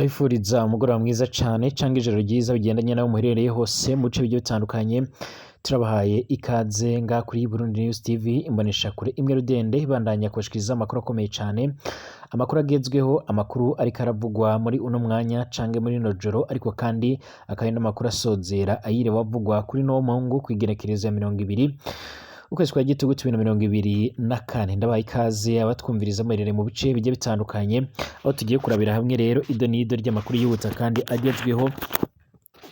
Turabifuriza umugoroba mwiza cane canke ijoro ryiza bigendanye n'aho muherereye hose mu bice bigiye bitandukanye. Turabahaye ikaze ngaha kuri Burundi News TV, imboneshakure imwe rudende ibandanya kubashikiriza amakuru akomeye cane, amakuru agezweho, amakuru ariko aravugwa muri uno mwanya canke muri rino joro, ariko kandi akaba ari n'amakuru asozera ayiriwe avugwa kuri no mungu kw'igenekerezo ya 20 ukwezi kwa gitugutu 2024. Ndabaha ikaze abatwumviriza muherereye mu bice bigiye bitandukanye, aho tugiye kurabira hamwe rero ido n'ido ry'amakuru yihuta kandi agezweho,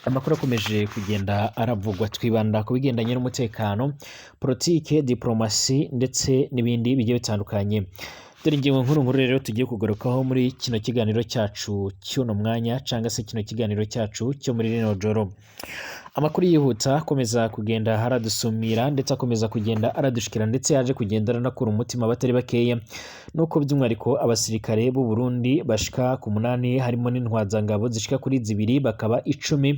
amakuru akomeje kugenda aravugwa. Twibanda ku bigendanye n'umutekano, politike, diplomasi ndetse n'ibindi bigiye bitandukanye. Dore ingingo nkuru nkuru rero tugiye kugarukaho muri kino kiganiro cyacu cy'uno mwanya cyangwa se kino kiganiro cyacu cyo muri rino joro. Amakuru yihuta akomeza kugenda aradusumira ndetse akomeza kugenda aradushikira, ndetse yaje kugenda aranakura umutima abatari bakeya, nuko by'umwihariko abasirikare b'u Burundi bashika ku 8, harimo n'intwazangabo zishika kuri 2, bakaba 10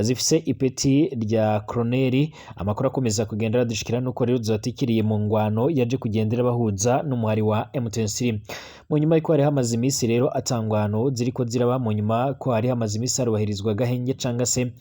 zifise ipeti rya koroneri. Amakuru akomeza kugenda aradushikira nuko rero zatikiriye mu ngwano yaje kugendera bahuza n'umuhari wa M23, mu nyuma yuko hari hamaze iminsi rero atangwano ziriko ziraba, mu nyuma ko hari hamaze iminsi harubahirizwa agahenge canga se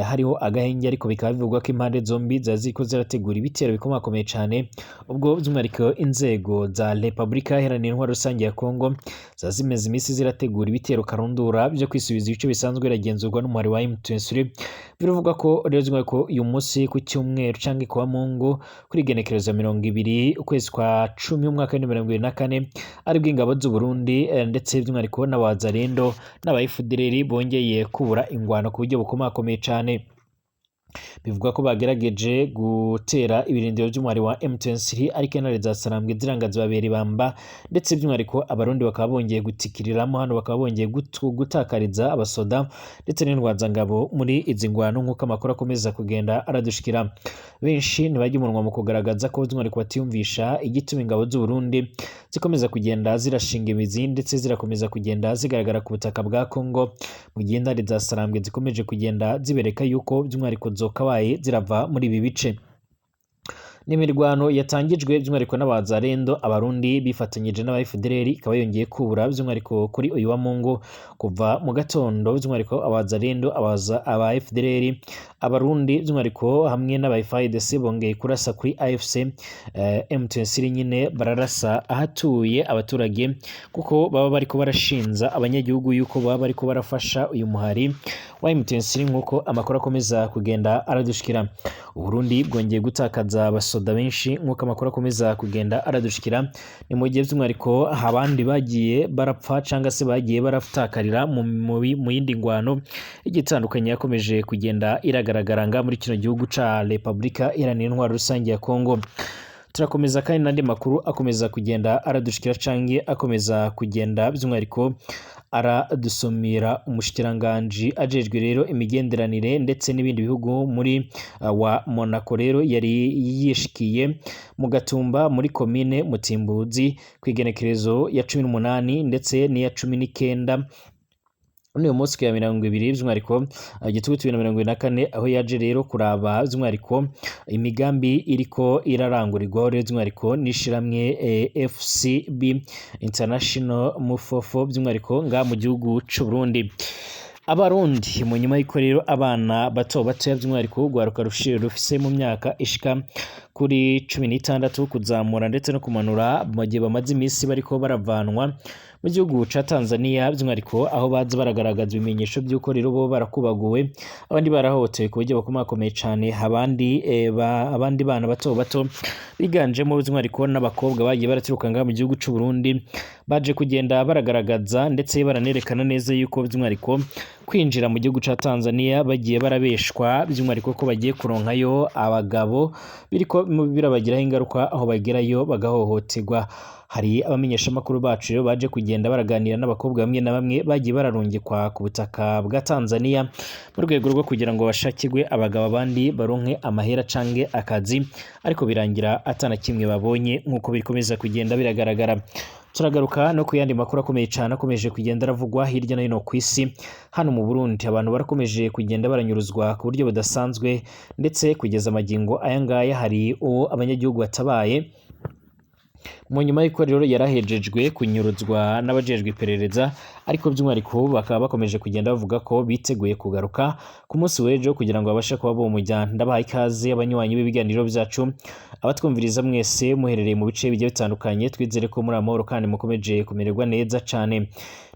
hariho agahenge, ariko bikaba bivugwa ko impande zombi zari ziriko zirategura ibitero bikomakomeye cane. Ubwo by'umwihariko inzego za Repubulika Iharanira Intwaro Rusange ya Kongo zari zimeze iminsi zirategura ibitero karundura byo kwisubiza ibice bisanzwe biragenzurwa n'umuhari wa M23. Bivugwa ko rero by'umwihariko uyu munsi ku cyumweru canke kuwa Mungu kuri igenekerezo 20 ukwezi kwa 10 umwaka wa 2024, aribwo ingabo z'u Burundi ndetse by'umwihariko n'abazarendo n'aba FDLR bongeye kubura ingwano ku buryo bukomakomeye cane. Bivugwa ko bagerageje gutera ibirindiro by'umuhari wa M23, ariko intare za Sarambwe zirangaza babera ibamba, ndetse by'umwihariko abarundi bakaba bongeye gutikiriramo hano, bakaba bongeye gutakariza abasoda ndetse n'intwazangabo muri izi ngwano, nk'uko amakuru akomeza kugenda aradushikira. Benshi ntibajya umunwa mu kugaragaza ko by'umwihariko batiyumvisha igituma ingabo z'u Burundi zikomeza kugenda zirashinga imizi ndetse zirakomeza kugenda zigaragara ku butaka bwa Kongo, mu gihe intare za Sarambwe zikomeje kugenda zibereka yuko by'umwihariko zokabaye zirava muri ibi bice. N'imirwano yatangijwe by'umwihariko n'abazarendo abarundi bifatanyije n'aba FDLR ikaba yongeye kubura by'umwihariko kuri uyu wa Mungu kuva mu gatondo. By'umwihariko abazarendo, aba FDLR, abarundi by'umwihariko hamwe n'aba FARDC bongeye kurasa kuri AFC M23 nyine, bararasa ahatuye abaturage kuko baba bariko barashinza abanyagihugu yuko baba bariko barafasha uyu muhari wa M23, nk'uko amakuru akomeza kugenda aradushikira. Uburundi bwongeye gutakaza abasoda benshi nk'uko amakuru akomeza kugenda aradushikira, ni mu gihe by'umwihariko abandi bagiye barapfa cyangwa se bagiye baratakarira mu yindi ngwano igitandukanye yakomeje kugenda iragaragara nga muri kino gihugu ca Repubulika Iharanira Intwaro Rusange ya Kongo. Turakomeza kandi n'andi makuru akomeza kugenda aradushikira canke akomeza kugenda by'umwihariko aradusomera. Umushikiranganji ajejwe rero imigenderanire ndetse n'ibindi bihugu muri wa Monaco rero yari yishikiye mu Gatumba muri komine Mutimbuzi ku igenekerezo ya 18 ndetse n'iya 19 uyu munsi ya 20 by'umwihariko gitugu 2024, aho yaje rero kuraba by'umwihariko imigambi iriko irarangurirwaho rero by'umwihariko n'ishiramwe FCB International Mufofo by'umwihariko nga mu gihugu c'u Burundi. Abarundi mu nyuma y'uko rero abana bato batoya, by'umwihariko urwaruka rufise mu myaka ishika kuri 16 kuzamura ndetse no kumanura, mu gihe bamaze iminsi bariko baravanwa mu gihugu ca Tanzania, by'umwihariko aho baza baragaragaza ibimenyesho by'uko rero bo barakubaguwe, abandi barahohotewe ku buryo bukomakomeye cane, abandi bana bato bato biganjemo by'umwihariko n'abakobwa bagiye baraturuka ngaha mu gihugu c'u Burundi, baje kugenda baragaragaza ndetse baranerekana neza yuko by'umwihariko kwinjira mu gihugu ca Tanzania bagiye barabeshwa by'umwihariko ko bagiye kuronkayo abagabo, biriko birabagiraho ingaruka aho bagerayo bagahohoterwa. Hari abamenyeshamakuru bacu rero baje kugenda baraganira n'abakobwa bamwe na bamwe bagiye bararungikwa ku butaka bwa Tanzania mu rwego rwo kugira ngo bashakirwe abagabo, abandi baronke amahera canke akazi, ariko birangira atana kimwe babonye nk'uko bikomeza kugenda biragaragara. Turagaruka no ku yandi makuru akomeye cyane akomeje kugenda aravugwa hirya no hino ku isi. Hano mu Burundi abantu barakomeje kugenda baranyuruzwa ku buryo budasanzwe, ndetse kugeza amagingo aya ngaya hari uwo abanyagihugu batabaye. Mu nyuma y'uko rero yarahejejwe kunyuruzwa n'abajejwe iperereza, ariko by'umwihariko bakaba bakomeje kugenda bavuga ko biteguye kugaruka ku munsi w'ejo kugira ngo babashe kuba bomujyana. Ndabaha ikaze abanywanyi b'ibiganiro byacu, abatwumviriza mwese muherereye mu bice bigiye bitandukanye, twizere ko muri amahoro kandi mukomeje kumererwa neza cane.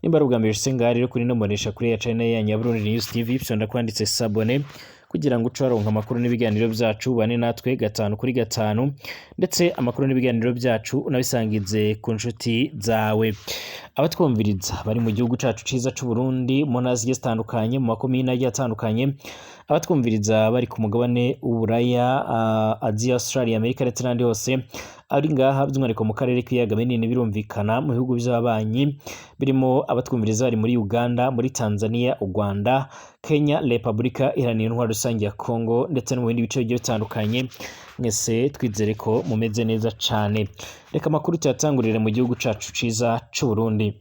Nimba ari ubwa mbere ushitse ngaha rero kuri ino mbonesha kure ya channel yanyu ya Burundi News TV, fyonda kwanditse s'abonner kugira ngo uce waronka amakuru n'ibiganiro byacu, bane natwe gatanu kuri gatanu, ndetse amakuru n'ibiganiro byacu unabisangize ku nshuti zawe. Abatwumviriza bari mu gihugu cacu ciza c'u Burundi, mu ntara zigiye zitandukanye, mu makomine agiye atandukanye, abatwumviriza bari ku mugabane w'Uburaya, Aziya, Australia, Amerika ndetse n'ahandi hose ari ngaha by'umwihariko mu karere k'ibiyaga binini, birumvikana mu bihugu by'ababanyi birimo abatwumviriza bari muri Uganda, muri Tanzania, u Rwanda, Kenya, Repubulika Iharanira Intwaro Rusange ya Congo ndetse no mu bindi bice bigiye bitandukanye, mwese twizere ko mumeze neza cane. Reka amakuru tuyatangurire mu gihugu cacu ciza c'u Burundi.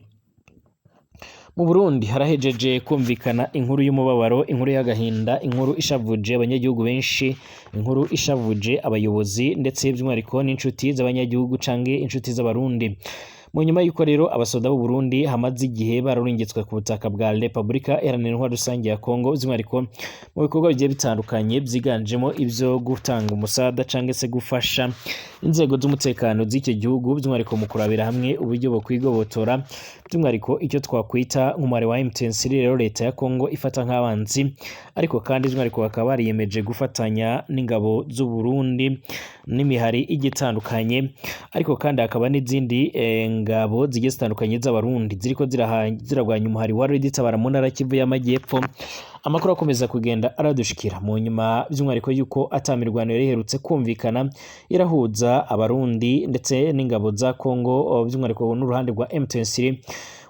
Mu Burundi harahejeje kumvikana inkuru y'umubabaro, inkuru y'agahinda, inkuru ishavuje abanyagihugu benshi, inkuru ishavuje abayobozi ndetse by'umwihariko n'inshuti z'abanyagihugu canke inshuti z'Abarundi. Mu nyuma y'uko rero abasoda b'u Burundi hamaze igihe bararungitswe ku butaka bwa Repubulika Iharanira Intwaro Rusange ya Congo, by'umwihariko mu bikorwa bigiye bitandukanye byiganjemo ibyo gutanga umusada canke se gufasha inzego z'umutekano z'icyo gihugu, by'umwihariko mu kurabira hamwe uburyo bokwigobotora by'umwihariko icyo twakwita nk'umubare wa M23 rero leta ya Congo ifata nk'abanzi, ariko kandi by'umwihariko bakaba bariyemeje gufatanya n'ingabo z'u Burundi n'imihari igiye itandukanye, ariko kandi hakaba n'izindi ngabo zigiye zitandukanye z'Abarundi ziriko ziragwanya umuhari wa Red Tabara mu ntara Kivu y'Amajyepfo. Amakuru akomeza kugenda aradushikira mu nyuma by'umwihariko yuko atamirwano yari iherutse kumvikana irahuza Abarundi ndetse n'ingabo za Congo, by'umwihariko n'uruhande rwa M23.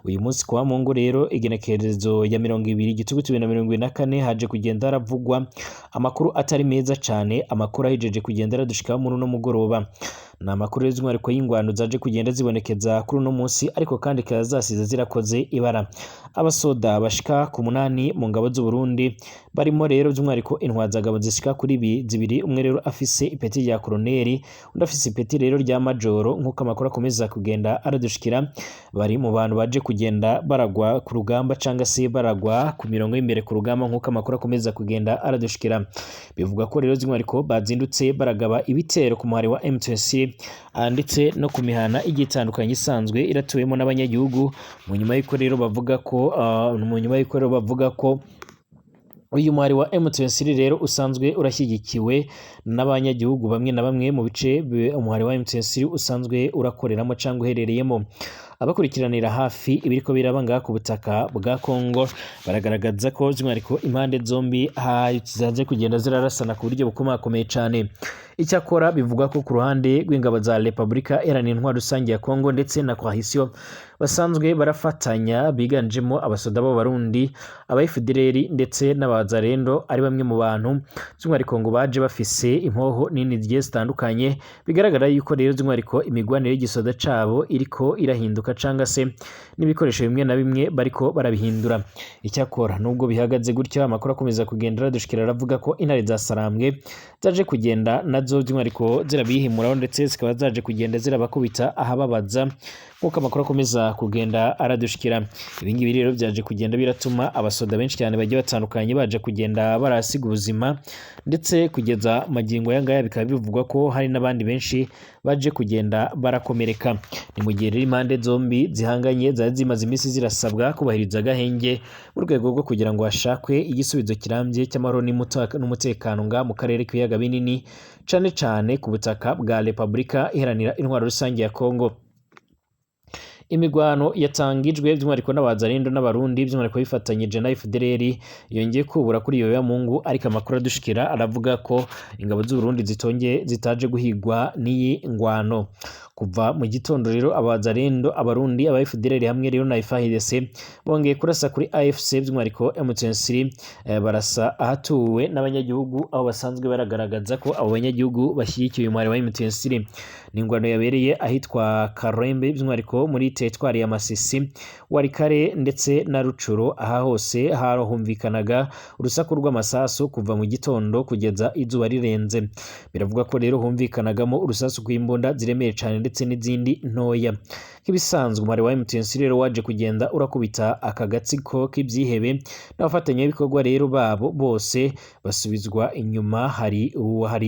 Uyu munsi kuwa Mungu rero igenekerezo ya 20 Gitugutu 2024 haje kugenda haravugwa amakuru atari meza cane, amakuru ahejeje kugenda aradushika muri uno mugoroba. Ni amakuru y'umwihariko y'ingwano zaje kugenda zibonekeza kuri uno munsi, ariko kandi zikaba zasize zirakoze ibara. Abasoda bashika ku 8 mu ngabo z'u Burundi barimo rero by'umwihariko intwazagabo zishika kuri zibiri, umwe rero afise ipeti rya koloneli, undi afise ipeti rero rya majoro, nk'uko amakuru akomeza kugenda aradushikira. Bari mu bantu baje kugenda baragwa ku rugamba canga se baragwa ku mirongo y'imbere ku rugamba, nk'uko amakuru akomeza kugenda aradushikira. Bivuga ko rero by'umwihariko bazindutse baragaba ibitero ku muhari wa M23 ndetse no ku mihana igiye itandukanye isanzwe iratuwemo n'abanyagihugu, mu nyuma y'uko rero bavuga ko uyu muhari wa M23 rero usanzwe urashyigikiwe n'abanyagihugu bamwe na bamwe mu bice umuhari wa M23 usanzwe urakoreramo cyangwa uherereyemo. Abakurikiranira hafi ibiriko biraba ngaha ku butaka bwa Congo baragaragaza ko by'umwihariko impande zombi zaje kugenda zirarasana ku buryo bukomakomeye cane. Icyakora bivugwa ko ku ruhande rw'ingabo za Repubulika Iharanira Intwaro Rusange ya Congo ndetse na coalition basanzwe barafatanya, biganjemo abasoda b'Abarundi, aba FDLR ndetse n'abazarendo, ari bamwe mu bantu by'umwihariko ngo baje bafise impoho nini zigiye zitandukanye. Bigaragara yuko rero by'umwihariko imigwanire y'igisoda cabo iriko irahinduka canga se n'ibikoresho bimwe na bimwe bariko barabihindura. Icyakora nubwo bihagaze gutyo, amakuru akomeza kugenda aradushikira aravuga ko intare za Sarambwe zaje kugenda nazo by'umwihariko zirabihimuraho ndetse zikaba zaje kugenda zirabakubita ahababaza, nk'uko amakuru akomeza kugenda aradushikira. Ibi ngibi rero byaje kugenda biratuma abasoda benshi cyane bagiye batandukanye baje kugenda barasiga ubuzima, ndetse kugeza magingo aya ngaya bikaba bivugwa ko hari n'abandi benshi baje kugenda barakomereka. Ni mu gihe rero impande zombi zihanganye zari zimaze iminsi zirasabwa kubahiriza agahenge mu rwego rwo kugira ngo hashakwe igisubizo kirambye cy'amahoro n'umutekano nga mu karere k'ibiyaga binini, cane cane ku butaka bwa Repubulika Iharanira Intwaro Rusange ya Congo. Imigwano yatangijwe by'umwihariko n'abazarendo n'Abarundi by'umwihariko bifatanyije na FDLR yongeye kubura kuri iyo ya Mungu, ariko amakuru adushikira aravuga ko ingabo z'u Burundi zitonge zitaje guhigwa n'iyi ngwano. Kuva mu gitondo rero abazarendo, Abarundi, aba FDLR hamwe rero na FARDC bongeye kurasa kuri AFC by'umwihariko M23, barasa ahatuwe n'abanyagihugu aho basanzwe baragaragaza ko abo banyagihugu bashyigikiye umubare wa M23. Ni ingwano yabereye ahitwa Karembe by'umwihariko muri teritwari ya Masisi, Warikare ndetse na Rucuro. Aha hose harahumvikanaga urusaku rw'amasasu kuva mu gitondo kugeza izuba rirenze. Biravuga ko rero humvikanagamo urusasu rw'imbunda ziremeye cyane ndetse n'izindi ntoya. Nk'ibisanzwe, umubare wa M23 rero waje kugenda urakubita aka gatsiko k'ivyihebe n'abafatanyabikorwa rero babo bose basubizwa inyuma. Hari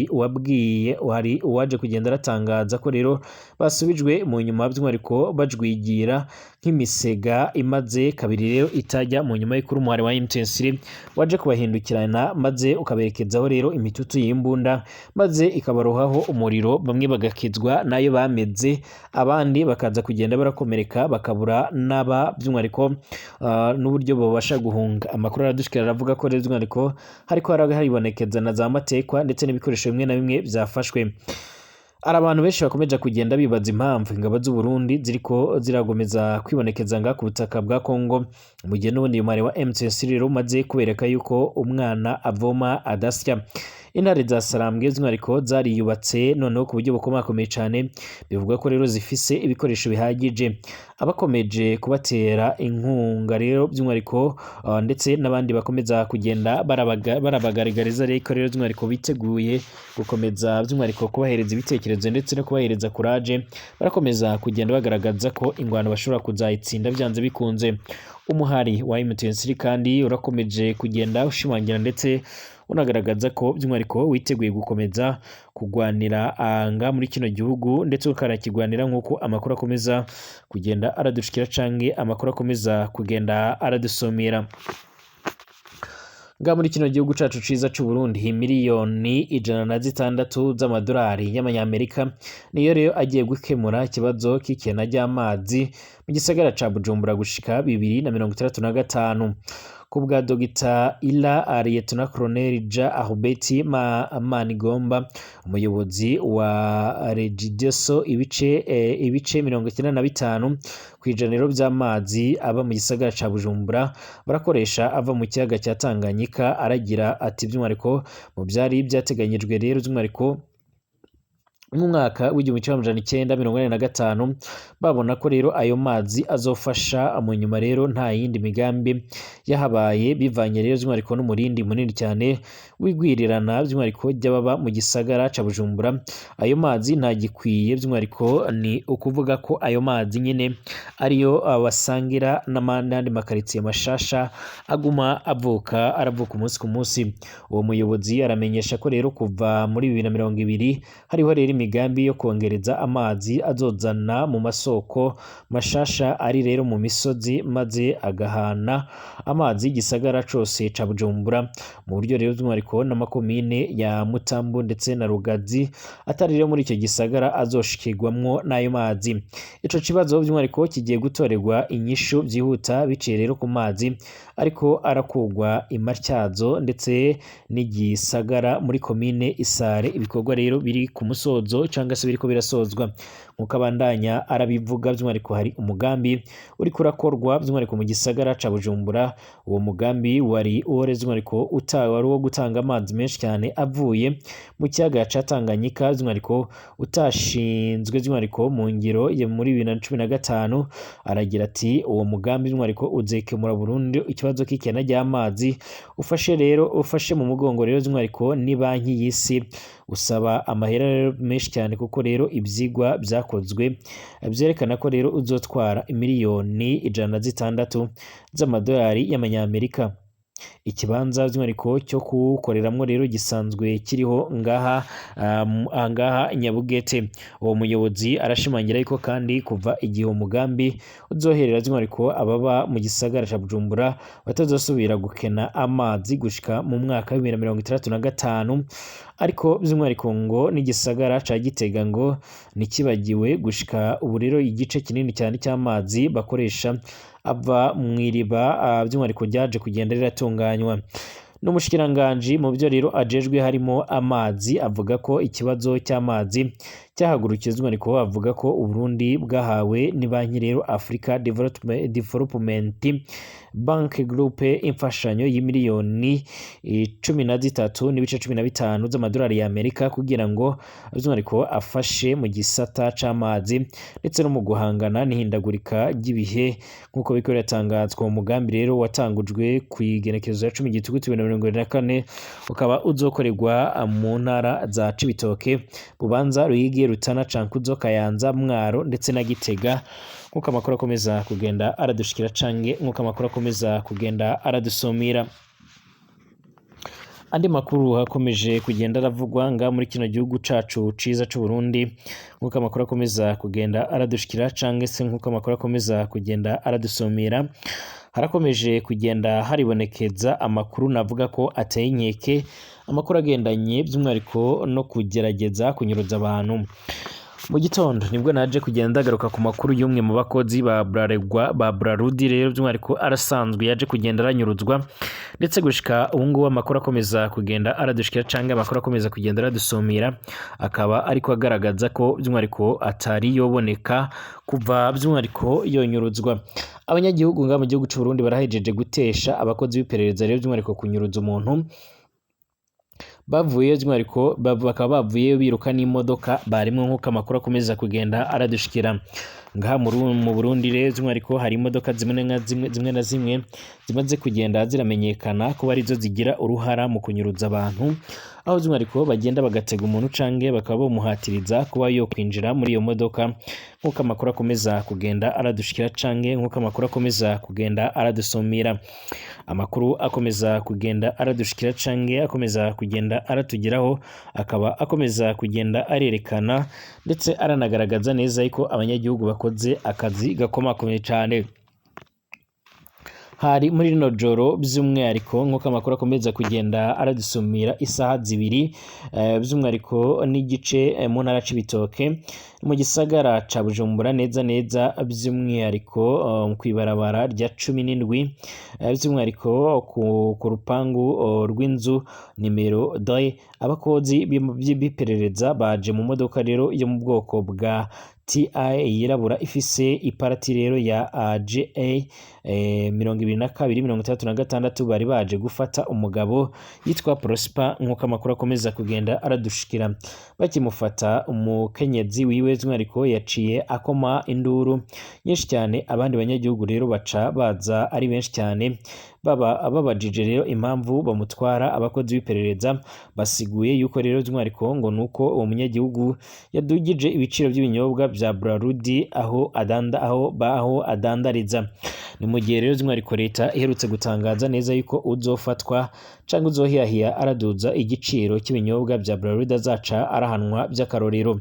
uwabwiye, hari uwaje kugenda aratangaza ko rero basubijwe mu nyuma, by'umwihariko bajwigira nk'imisega imaze kabiri rero itajya mu nyuma y'ukuri umuhari wa M23 waje kubahindukirana maze ukaberekezaho rero imitutu y'imbunda, maze ikabarohaho umuriro, bamwe bagakizwa nayo bameze, abandi bakaza kugenda barakomereka bakabura n'aba by'umwihariko n'uburyo babasha guhunga. Amakuru aradushikira aravuga ko rero by'umwihariko hariko haribonekeza na za matekwa ndetse n'ibikoresho bimwe na bimwe byafashwe. Hari abantu benshi bakomeje kugenda bibaza impamvu ingabo z'u Burundi ziriko ziragomeza kwibonekeza nga ku butaka bwa Kongo, mu gihe n'ubundi umubare wa M23 rero umaze kubereka yuko umwana avoma adasya. Intare za Sarambwe by'umwihariko zariyubatse noneho ku buryo bukomakomeye cyane, bivugwa ko rero zifise ibikoresho bihagije. Abakomeje kubatera inkunga rero by'umwihariko ndetse n'abandi bakomeza kugenda barabagaragariza rero ko rero by'umwihariko biteguye gukomeza by'umwihariko kubahereza ibitekerezo ndetse no kubahereza courage, barakomeza kugenda bagaragaza ko ingwano bashobora kuzayitsinda byanze bikunze. Umuhari wa M23 kandi urakomeje kugenda ushimangira ndetse unagaragaza ko by'umwihariko witeguye gukomeza kugwanira anga muri kino gihugu, ndetse ukanakigwanira nk'uko amakuru akomeza kugenda aradushikira canke amakuru akomeza kugenda aradusomera. Nga muri kino gihugu cacu ciza c'u Burundi, 106 miliyoni z'amadolari y'amanyamerika niyo rero agiye gukemura ikibazo k'ikena ry'amazi mu gisagara ca Bujumbura gushika 2065. Ku bwa Dogita Ila Lieutenant Colonel Ja Ahubeti Manigomba, umuyobozi wa Regideso, ibice 95% rero by'amazi aba mu gisagara ca Bujumbura barakoresha ava mu kiyaga cya Tanganyika. Aragira ati by'umwihariko mu byari byateganyijwe rero by'umwihariko mu mwaka w'1985 babona ko rero ayo mazi azofasha mu nyuma, rero nta yindi migambi yahabaye, bivanye rero by'umwihariko n'umurindi munini cyane wigwirirana by'umwihariko ry'ababa mu gisagara ca Bujumbura. Ayo mazi ntagikwiye, by'umwihariko ni ukuvuga ko ayo mazi nyine ariyo basangira n'andi makaritsiye mashasha aguma avuka, aravuka umunsi ku munsi. Uwo muyobozi aramenyesha ko rero kuva muri 2020 hariho rero imigambi yo kongereza amazi azozana mu masoko mashasha ari rero mu misozi, maze agahana amazi y'igisagara cose ca Bujumbura mu buryo rero by'umwihariko n'amakomine ya Mutambu ndetse na Rugazi atari rero muri icyo gisagara azoshikirwamwo n'ayo mazi. Ico kibazo by'umwihariko kigiye gutorerwa inyishu byihuta biciye rero ku mazi ariko arakugwa imatyazo ndetse n'igisagara muri komine Isare. Ibikorwa rero biri ku musozo cyangwa se biriko birasozwa nkuko abandanya arabivuga. By'umwihariko hari umugambi uriko urakorwa by'umwihariko mu gisagara ca Bujumbura. Uwo mugambi wari uwo by'umwihariko wari uwo gutanga amazi menshi cyane avuye mu kiyaga ca Tanganyika, by'umwihariko utashinzwe by'umwihariko mu ngiro ya muri 2015. Aragira ati uwo mugambi by'umwihariko uzekemura burundu ikibazo k'ikena ry'amazi, ufashe rero ufashe mu mugongo rero by'umwihariko ni banki y'isi, usaba amahera rero menshi cyane, kuko rero ibyigwa byakozwe byerekana ko rero uzotwara 106 miliyoni z'amadolari y'amanyamerika. Ikibanza by'umwihariko cyo kuwukoreramwo rero gisanzwe kiriho ngaha ngaha Nyabugete. Uwo muyobozi arashimangira yuko kandi kuva igihe umugambi uzoherera by'umwihariko ababa mu gisagara ca Bujumbura batazosubira gukena amazi gushika mu mwaka wa 2065. Ariko by'umwihariko ngo n'igisagara ca Gitega ngo ntikibagiwe, gushika ubu rero igice kinini cyane cy'amazi bakoresha ava mu iriba by'umwihariko ryaje kugenda riratunganywa. N'umushikiranganji mu byo rero ajejwe harimo amazi avuga ko ikibazo cy'amazi cyahagurukiye, by'umwihariko avuga ko Uburundi bwahawe ni banki rero Africa Development Bank Group imfashanyo y'imiliyoni 13.15 z'amadolari y'Amerika kugira ngo by'umwihariko afashe mu gisata c'amazi ndetse no mu guhangana n'ihindagurika ry'ibihe, nk'uko biriko biratangazwa. Mu mugambi rero watangujwe ku igenekerezo ya 10 Gitugutu 2024, ukaba uzokorerwa mu ntara za Cibitoke, Bubanza, Ruyigi, Rutana, Cankuzo, Kayanza, Mwaro ndetse na Gitega, nk'uko amakuru akomeza kugenda aradushikira canke nk'uko amakuru akomeza kugenda aradusumira. Andi makuru akomeje kugenda aravugwa nga muri kino gihugu cacu ciza c'u Burundi, nk'uko amakuru akomeza kugenda aradushikira canke se nk'uko amakuru akomeza kugenda aradusumira, harakomeje kugenda haribonekeza amakuru navuga ko ateye inkeke, amakuru agendanye by'umwihariko no kugerageza kunyuruza abantu. Mu gitondo nibwo naje kugenda ndagaruka ku makuru y'umwe mu bakozi ba Bralirwa, ba Brarudi rero by'umwihariko arasanzwe yaje kugenda aranyuruzwa, ndetse gushika ubu ngubu amakuru akomeza kugenda aradushikira canke amakuru akomeza kugenda aradusumira akaba ariko agaragaza ko by'umwihariko atari yoboneka kuva by'umwihariko yonyuruzwa. Abanyagihugu ngaha mu gihugu c'u Burundi barahejeje gutesha abakozi b'iperereza rero by'umwihariko kunyuruza umuntu bavuye by'umwihariko bakaba bavuyeyo biruka n'imodoka barimwo, nk'uko amakuru akomeza kugenda aradushikira. Ngaha mu Burundi rero by'umwihariko hari imodoka zimwe na zimwe, zimwe na zimwe zimaze kugenda ziramenyekana kuba arizo zigira uruhara mu kunyuruza abantu, aho by'umwihariko bagenda bagatega umuntu canke bakaba bamuhatiriza kuba yo kwinjira muri iyo modoka, nk'uko amakuru akomeza kugenda aradushikira canke nk'uko amakuru akomeza kugenda aradusumira. Amakuru akomeza kugenda aradushikira canke akomeza kugenda aratugeraho akaba akomeza kugenda arerekana ndetse aranagaragaza neza yuko abanyagihugu bakoze akazi gakomakomeye cane. Hari muri rino joro by'umwihariko nk'uko amakuru akomeza kugenda aradusumira isaha 2 by'umwihariko n'igice, mu ntara Cibitoke mu gisagara ca Bujumbura neza neza by'umwihariko kw'ibarabara rya 17, by'umwihariko ku rupangu rw'inzu nimero 2, abakozi b'iperereza baje mu modoka rero yo mu bwoko bwa TI yirabura ifise iparati rero ya AGA 22 66, bari baje gufata umugabo yitwa Prosper, nk'uko amakuru akomeza kugenda aradushikira. Bakimufata umukenyezi wiwe by'umwihariko yaciye akoma induru nyinshi cyane, abandi banyagihugu rero baca baza ari benshi cyane, baba babajije rero impamvu bamutwara. Abakozi b'iperereza basiguye yuko rero by'umwihariko ngo nuko uwo munyagihugu yadugije ibiciro by'ibinyobwa bya Brarudi aho adanda, aho aho adandariza. Ni mu gihe rero by'umwihariko leta iherutse gutangaza neza yuko uzofatwa canke uzohiyahiya araduza igiciro cy'ibinyobwa bya Brarudi azaca arahanwa by'akarorero.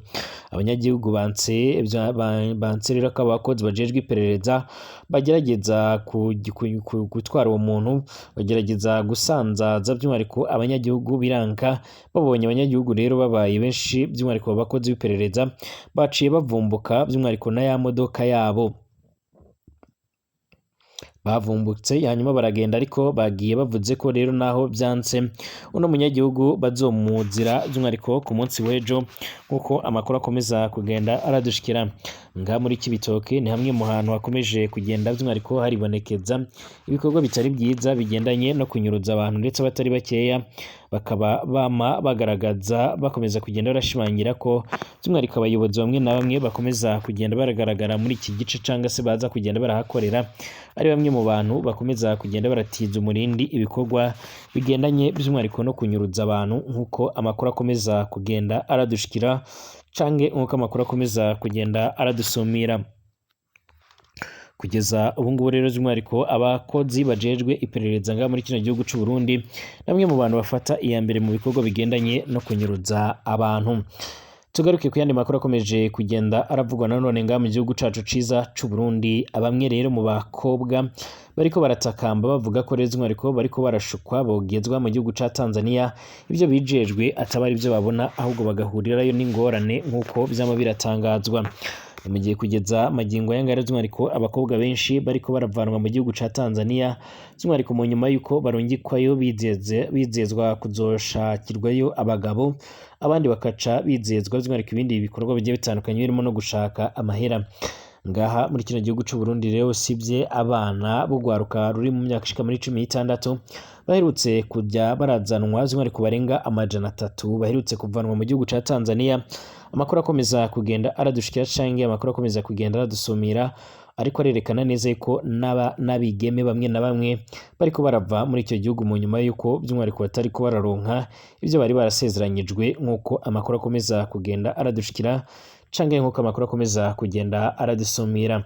Abanyagihugu banse rero ko abakozi bajejwe iperereza bagerageza gutwara uwo muntu, bagerageza gusanzaza by'umwihariko abanyagihugu biranka. Babonye abanyagihugu rero babaye benshi by'umwihariko abakozi b'iperereza baciye bavumbuka by'umwihariko na ya modoka yabo bavumbutse, hanyuma baragenda, ariko bagiye bavuze ko rero naho byanse uno munyagihugu bazomuzira by'umwihariko ku munsi w'ejo, nk'uko amakuru akomeza kugenda aradushikira. Ngaha muri Cibitoke ni hamwe mu hantu hakomeje kugenda by'umwihariko haribonekeza ibikorwa bitari byiza bigendanye no kunyuruza abantu, ndetse abatari bakeya bakaba bama bagaragaza bakomeza kugenda barashimangira ko by'umwihariko abayobozi bamwe na bamwe bakomeza kugenda baragaragara muri iki gice cyangwa se baza kugenda barahakorera ari bamwe mu bantu bakomeza kugenda baratiza umurindi ibikorwa bigendanye by'umwihariko no kunyuruza abantu, nk'uko amakuru akomeza kugenda aradushikira canke nk'uko amakuru akomeza kugenda aradusumira. Kugeza ubu ngubu rero by'umwihariko abakozi bajejwe iperereza ngaha muri kino gihugu c'u Burundi bamwe mu bantu bafata iya mbere mu bikorwa bigendanye no kunyuruza abantu. Tugaruke ku yandi makuru akomeje kugenda aravugwa nanone ngaha mu gihugu cacu ciza c'u Burundi. Bamwe rero mu bakobwa bariko baratakamba bavuga ko rero by'umwihariko bariko barashukwa bogezwa mu gihugu ca Tanzania, ivyo bijejwe ataba ari byo babona ahubwo bagahurirayo n'ingorane nk'uko vyama biratangazwa. Mu gihe kugeza magingo aya ngaya by'umwihariko abakobwa benshi bariko baravanwa mu gihugu ca Tanzania by'umwihariko mu nyuma y'uko barungikwayo bizezwa kuzoshakirwayo abagabo, abandi bakaca bizezwa by'umwihariko ibindi bikorwa bigiye bitandukanye birimo no gushaka amahera. Ngaha muri kino gihugu c'u Burundi rero usibye abana b'urwaruka ruri mu myaka ishika muri 16 baherutse kujya barazanwa by'umwihariko barenga 300 baherutse kuvanwa mu gihugu ca Tanzania, Amakuru akomeza kugenda aradushikira canke amakuru akomeza kugenda aradusumira, ariko arerekana neza yuko n'aba n'abigeme bamwe na bamwe bariko barava muri icyo gihugu mu nyuma yuko by'umwihariko batariko bararonka ibyo bari barasezeranyijwe, nk'uko amakuru akomeza kugenda aradushikira canke nk'uko amakuru akomeza kugenda aradusumira.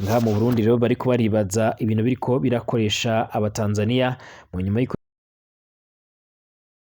Ngaha mu Burundi rero bariko baribaza ibintu biriko birakoresha Abatanzania mu nyuma yuko